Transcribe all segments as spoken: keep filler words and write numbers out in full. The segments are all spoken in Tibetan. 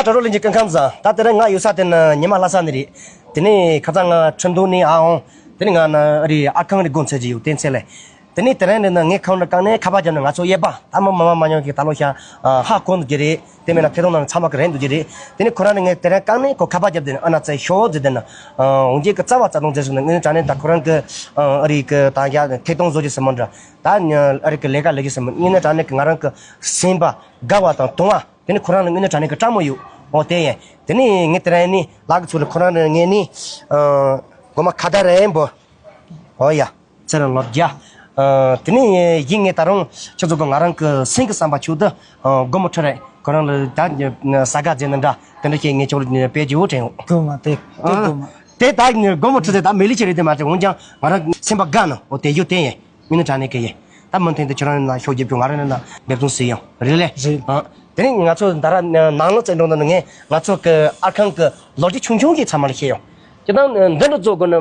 སྤྲ་རོ་ལེན་གྱི་སྐུ་ཁམས་བཟང་། ད་དེ་རིང་ང་ཡོད་ས་དེ་ནི་ཉི་མ་ལྷ་ས་ནས་རེད། དེ་ནས་ཁ་སང་ང་ཁྲིན་ཏུའུ་ནས་ཨ་འོང་། དེ་ནས་ང་ནི་རི་ཨར་ཁང་རི་སྒོ་འཚོལ་གྱི་ཡོད་དེ་འཚོལ་ལེ། དེ་ནས་དེ་རིང་ནི་ངས་ཁང་ནི་བཀག་ནས་ཁ་པར་བརྒྱབ་ནས་ང་ཚོ་གཡས་པ་ད་མི་མ་མ་མ་ཉོ་གི་ད་ལོ་ཤ་ཧ་གོ་འདུག་གི་རེད། དེ་མིན་ན་ཐད་གཏོང་ནང་ཚང་མ་གི་རེད་འདུག་གི་རེད། དེ་ནས་ཁོ་རང་ནི་ངས་དེ་རིང་བཀག་ནས་ཁོ་ཁ་པར་བརྒྱབ་དེ་ནི་ཨ་ན་ཚེ་ཤོག་ཟེར་དེ་ནི་འོང་རྒྱལ་གི་རྩ་བ་རྩ་དོན་མཛད་སོང་ནས་ངས་དྲང་གནས་ད་ཁོ་རང་གི་ཨ་རི་གི་ད་ཡ་ཐད་གཏོང་བཟོ་རྒྱུ་ཟེར་མོ་འདྲ། ད་ཨ་རི་གི་ལས་ཀ་ལས་རྒྱུ་ཟེར་མོ་ངས་ནི་དྲང་གནས་གི་ང་རང་གི་སེམས་པ་དགའ་བ་དང་དུང་བ། དེ་ནི་ཁོ་རང་ལ་དངོས་གནས་དྲང་གནས་ཀྱི་སྤྲང་མོ་ཡོད། འོ་དེ་ཡིན། དེ་ནི་ངས་དེ་རིང་ནི་ལག་གི་ཚུལ་ལ་ཁོ་རང་ནི་ངས་ནི་ཨ་མགོ་མ་ཁ་བརྡ་རེ་འབོ། འོ་ཡ། ཚེ་རིང་ལོ་བརྒྱ། ཨ་དེ་ནི་ཡིན་ངས་ད་རུང་ཁྱོད་ཚོ་གི་ང་རང་གི་སེམས་ཀྱི་བསམ་པ་ཆུད་དུ་ཨ་སྒོར་མོ་ཁྲི་རེ་ཁོ་རང་ལ་ད་ས་ག་རྫས་ནི་འདྲ་དེ་འདྲ་བཤད་ངས་ཁྱོད་ལ་དཔེ་བརྗོད་དྲན་འོ། སྒོར་མོ་དེ་དེ་ཨ་སྒོར་མོ། དེ་ད་སྒོར་མོ་ཁྲི་རེ་ད་མི་ལི་ཁྱེར་རེ་དེ་མ་བྱེད་འོན་ཀྱང་ང་རང་སེམས་པ་དགའ་ནི་འོ་དེ་ཡོད་དེ་ཡིན། མི་ནི་དྲང་གནས་ཀྱི་ཡིན། ད་མུ་མཐུད་དུ་ཁྱོད་རང་ནང་ཤོག་རྒྱབ་རྒྱུ་ང་རང་ནང་འབེབས་ཚུགས་སུ་ཡང་རེད་ལེ། རེད། ཨ། དེ་ནས་ང་ཚོ་ད་ར་ནང་ལོ་བཙན་གྲོང་དུ་ནི་ངས་ང་ཚོ་གི་ཨར་ཁང་གི་ལོ་རྒྱུས་ཆུང་ཆུང་ཞིག་ཚང་མ་ལ་བཤད་ཡོང་། ཁྱེད་རང་འདི་འདྲ་བཟོ་དགོས་ན་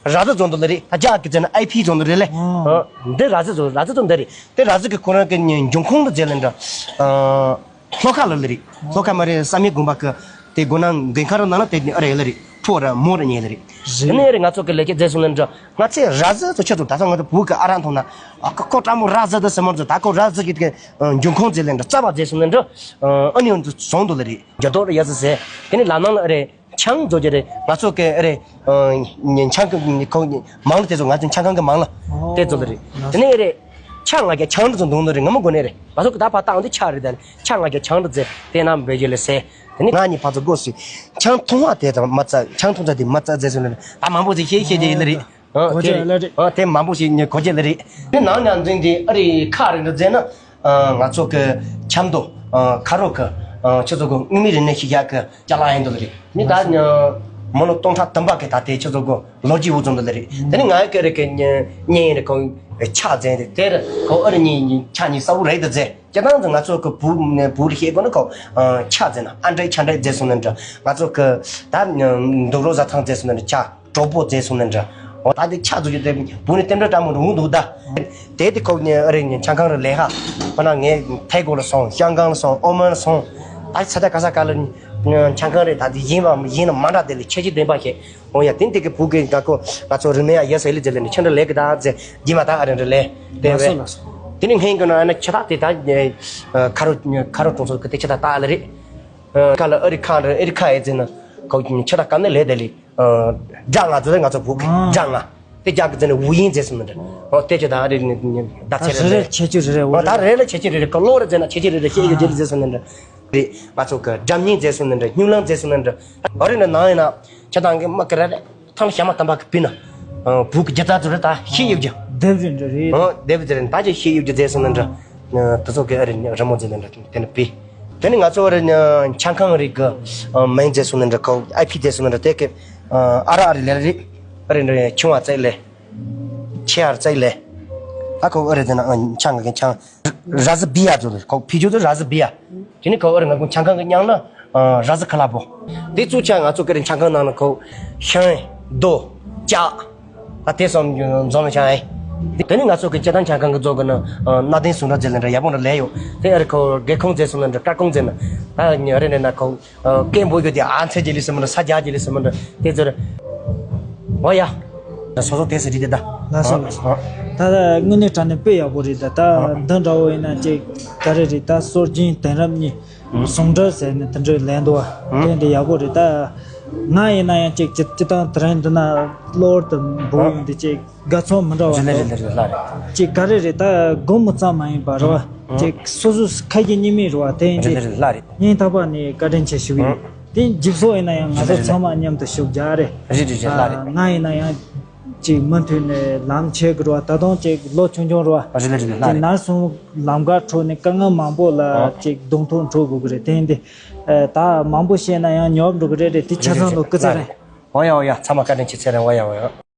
ར་ཟི་བཟོ་འདུག་ལེ་རེད། ད་རྒྱ་གི་ཚེ་ན་ཨའི་ཕི་བཟོ་འདུག་རེད་ལེ། ཨ། འདི་ར་ཟི་བཟོ་ར་ཟི་བཟོ་འདི་རེད། དེ་ར་ཟི་གི་ཁོ་རང་གི་འབྱུང་ཁུངས་དུ་མཛད་ལེ་འདྲ། ཨ། ལྷོ་ཁ་ལ་ལེ་རེད། ལྷོ་ཁ་མ་རེད་བསམ་ཡས་དགོན་པ་གི་དེ་སྒོ་ནང་མགོན་ཁང་ར་ནང་ལ་དེ་ཨ་རེད་ལེ་རེད། ཕོ་ར་མོ་ར་ཉེ་ལེ་རེད། རེད། དེ་ནས་རེད་ང་ཚོ་གི་ལས་ཀ་མཛད་སོང་ལེ་འདྲ། ང་ཚོས་ར་ཟི་ཚོ་ཁྱོད་ཚོ་ད་ཚོ་ང་ཚོ་བུ་གི་ཨ་ར་མཐོང་ན་ཨ་ཁོ་ཁོ་སྤྲང་མོ་ར་ཟི་དེ་སེ་མོ་ཚོ་ད་ཁོ་ར་ཟི་གི་དེ་འབྱུང་ཁུངས་མཛད་ལེ་འདྲ་རྩ་བ་མཛད་སོང་ལེ་འདྲ། ཨ་ནི་འོན་ཚོ་བཟུང་འདུག་ལེ་རེད། རྒྱ་ཐོག་ར་ཡ་ཟི་ཟེ། དེ་ནས་ལ་ནང་ལ་རེད། ཆང་བཟོ་རྒྱུ་རེད། ང་ཚོ་གི་རེད། ཆང་གི་ཁོ་མང་ལ་དེ་ཚོ་ང་ཚོ་ཆང་ཁང་གི་མང་ལ་དེ་ཚོ་ལ་རེད། དེ་ནས་རེད། ཆང་ང་རྒྱ་ཆང་འདི་ཚོ་འདུག་ནི་རེད། ང་མ་གོ་ནས་རེད། ང་ཚོ་གི་ད་ཕ་བཏང་འདི་ཆ་རེད། ད་ཆང་ང་རྒྱ་ཆང་འདི་ཚེ་དེ་ན་འབེ་རྒྱུ་ལ་ཟེ། དེ་ནས་ང་གཉིས་ཕ་ཚོ་སྒོ་སུ་ཆང་འཐུང་བ་དེ་དང་མ་རྩ་ཆང་འཐུང་ཚ་དེ་མ་རྩ་ཟེ་སོང་ནས་ད་མང་པོ་ཞིག་ཤེས་ཤེས་རྒྱུ་ཡིན་ལ་རེད། ཨ་གོ་དེ་ཆ་ལ་རེད། ཨ་དེ་མང་པོ་ཞིག་ཉེ་གོ་རྒྱུ་ལ་རེད། དེ་ནང་ནང་འཛིན་དེ་ཨ་རི་ཁ་རེ་འདྲ་མཛད་ན། ང་ཚོ་གི་ཆབ་མདོ་ཁ་རོག་གི་ཁྱོད་ཚོ་གི་དངོས་མི་རིག་གནས་ཤིག་ཡག་གི་ཅ་ལག་ཡིན་འདུག་ལེ་རེད། མི་ད་མི་ལོ་སྟོང་ཕྲག་བདུན་པ་གི་ད་དེ་ཁྱོད་ཚོ་གི་ལོ་རྒྱུས་འུ་ཚོ་འདུག་ལེ་རེད། དེ་ནི་ང་ཡི་གི་རེ་གི་གཉེན་རེ་ཁོང་ཆ་ཟན་རེ་དེར་ཁོང་ཨ་རི་གཉིས་ཆ་གཉིས་ས་བོ་རེད་དུ་ཟེ། སྤྱིར་བཏང་ང་ཚོ་གི་བུ་བུ་རེ་ཤེས་དགོས་ན་ཁོང་ཆ་ཟན་ཨ་འདྲེ་ཆ་འདྲེ་ཟེ་སོང་ནི་འདྲ། ང་ཚོ་གི་ད་འདུག་རོ་བཟའ་ཐང་ཟེ་སོང་ནི་འདྲ་ཆ། གྲོགས་པོ་བཙལ་སོང་ནི་འདྲ། འོ་ད་དེ་ཆ་འཛུགས་རྒྱུ་དེ་བུ་ནི་རྟེན་འབྲེལ་འདྲ་མོ་རུང་འདུག་ད། དེ་དེ་ཁོག་ནས་ཨ་རི་ནས་ཆང་ཁང་རུ་ལས་ཧ། ཁོ་ན་ངས་ཐའི་གོ་ལ་སོང་ཤང་ཀང་ལ་སོང་ཨོ་མན་ལ་སོང་། ད་ས་ཆ་ག་ས་ག་ལ་ཆང་ཁང་རེད། ད་དེ་ཡིན་པ་ཡིན་ན་མ་འདྲ་དེ་ལས་ཁྱད་ཆོས་ལྡན་པ་ཞིག་འོ་ཡ་དེ་འདི་གི་བུ་གི་ང་ཁོ་ང་ཚོ་རིག་གནས་ཡ་ཡ་ཟེ་ལི་ཟེ་ལི་ནས་ཆང་འདྲ་ལས་གི་ད་ཟེ་རྒྱུ་མ་ད་ཨ་རི་འདྲ་ལས་དེ་ལགས་སོ་བས། ལགས་སོ། དེ་ནི་སྔོན་གི་ནང་ཨ་ན་ཆ་ད་དེ་ད་ཁ་རོ་ཁ་རོ་གྲོང་ཚོ་གི་དེ་ཆ་ད་ད་ཨ་ལ་རེད། ཁ་ལ་ཨ་རི་ཁ་འདྲ་ཨ་རི་ཁ་ཡ་ཟེ་ན་ཁོ་ཆ་ད་ག་ནས་ལས་དེ་ལི། སྦྲ་ང་ཚོ་ལས་ང་ཚོ་བུ་གི་སྦྲ་ང་། དེ་རྒྱ་གི་ཟེར་ནས་ཝུ་ཡིན་ཟེར་སོང་ནི་འདྲ། ཨོ་དེ་ཆོ་ད་རེ་ནི་ད་ཚེ་རེ་རེ་ལ་ཁྱད་ཆོས་རེ་རེ་ཨོ་ད་རེ་ལ་ཁྱད་ཆོས་རེ་རེ་ཀ་ལོ་རེ་ཟེར་ན་ཁྱད་ཆོས་རེ་རེ་ཤེས་ཡོད་ཅེས་ཟེར་སོང་ནི་འདྲ། རེད། ང་ཚོ་གི་སྒྲ་སྙན་ཟེར་སོང་ནི་འདྲ་སྨྱུག་ལམ་ཟེར་སོང་ནི་འདྲ། ཨོ་རེ་ནི་ནང་ཡིན་ན་ཁྱེད་དང་གི་མ་ཀི་ར་རེ་ཐང་ཞ་མ་དམ་པ་གི་པི་ན། བུ་གི་རྒྱ་ད་ཚོ་རེ་ད་ཤེས་ཡོད་ཀྱི། དེབ་རེ་འདྲ་རེད། ཨོ་དེབ་ཟེར་ནི་ད་ཅི་ཤེས་ཡོད་ཀྱི་ཟེར་སོང་ནི་འདྲ། དེ་ཚོ་གི་ཨ་རེ་རི་མོ་ཟེར་ནི་འདྲ་དེ་ནི་པི། དེ་ནི་ང་ཚོ་རེ་ཆང་ཁང་རིགས་ཀྱི་མིང་ཟེར་སོང་ནི་འདྲ་ཁོ་ཨའི་ཕི་ཟེར་སོང་ནི་འདྲ་དེ་གི་ཨ་ར་ཨ་རི་ལེ་རེད། ཨ་རི་འདྲ་ཆུང་བ་བཙལ་ལེ། ཆེ་བ་བཙལ་ལེ། ད་ཁོ་ཨ་རི་དེ་ན་ཆང་གི་ཆང་ར་ཟི་བི་ཡ་ཚོ་རེད། ཁོ་ཕི་ཇོ་ཚོ་ར་ཟི་བི་ཡ། དེ་ནི་ཁོ་ཨ་རི་ང་ཁོ་ཆང་ཁང་གི་མྱིང་ལ་ར་ཟི་ཁ་ལ་པོ། དེ་ཚོ་ཆ་ང་ཚོ་གི་རེ་ཆང་ཁང་ནང་ལ་ཁོ་ཤང་རྡོ་ལྕགས། ད་དེ་སོང་འཛོམས་ཤག་ཨེ། དེ་ནི་ང་ཚོ་གི་སྤྱིར་བཏང་ཆང་ཁང་གི་རྫོགས་གི་ནི་གནའ་དེང་ཟུང་འབྲེལ་ཟེར་ལེ་འདྲ་ཡག་པོ་འདྲ་ལས་ཡོད། དེ་ཨ་རི་ཁོ་རྒས་ཁོང་ཟེར་སོང་ལེ་འདྲ་སྐར་ཁོང་ཟེར་ན་ད་ཉི་རེ་ནས་ན་ཁོ་སྐད་འབོད་རྒྱུ་དེ་ཨ་ཚེ་རྗེས་ལུས་སེ་མི་འདྲ་ས་རྒྱ་རྗེས་ལུས་སེ་མི་འདྲ་དེ་ཚོར། འོ་ཡ། ད་སོ་སོ་དེ་ཟེར་རིགས་དེ་ད། ལགས་སོ་ལགས་སོ། ད་ལྟ་དངོས་གནས་དྲང་གནས་དཔེ་ཡག་པོ་རེད་ད། ད་འདི་འདྲ་བོ་ཡིན་ན་ཅིག་ག་རེ་རེད་ད། སྲོལ་རྒྱུན་དེང་རབས་གཉིས། ཟུང་འབྲེལ་ཟེར་ནས་དེ་འདྲའི་ལན་འདུག་བ། དེ་འདྲ་ཡག་པོ་རེད་ད། ང་ཡིན་ན་ཡང་ཅིག་ཅིག་ཅིག་དང་དེ་རིང་འདི་ན་གློ་བུར་དུ་འབུ་ཡོང་དུས་ཅིག་དགའ་ཚོར་མི་འདྲ་བ་རེད་འདུག་རེད་རེད་ལགས་རེད། ཅིག་ག་རེ་རེད་ད། སྒོར་མོ་ཙམ་མ་ཡིན་པ་རེད་བ། ཅིག་སོ་སོ་ཁ་ཡི་སྙིང་མིག་རེད་བ། དེ་ཡིན་རེད་དུས་རེད་ལགས་རེད། སྙིང་ཐག་པ་ནས་བཀའ་དྲིན་ཆེ་ཞུ་གི་ཡིན། དེ་འཇིགས་སོགས་ཡིན་ན་ཡང་ང་ཚོ་རེད་རེད་ཚང་མ་མཉམ་དུ་ཞུགས་རྒྱག་རེད། རེད་རེད་རེད་ལགས་རེད། ང་ཡིན་ན་ཡང་ཅིག་མུ་མཐུད་ནས་ལམ་ཆས་གི་རེད་བ། ད་དུང་ཅིག་ལོ་ཆུང་ཆུང་རེད་བ། རེད་རེད་རེད་ལགས་ཅིག་རེད། ནར་སོང་། ལམ་ཁ་འཕྲོ་ནས་དཀའ་ངལ་མང་པོ་ལ་ཨོ། ཅིག་གདོང་ཐུག་འཕྲོ་དགོས་ཀྱི་རེད། དེ་ཡིན་དུས་ཨ། ད་མང་པོ་བཤད་ན་ཡང་ཉོབ་འགྲོ་གི་རེད་རེད། དེ་ཆ་ཚང་ལོ་སྐུ་ཚེ་རིང་། འོ་ཡ་འོ་ཡ། ཚང་མ་བཀའ་དྲིན་ཆེ། ཚེ་རིང་། འོ་ཡ་འོ་ཡ།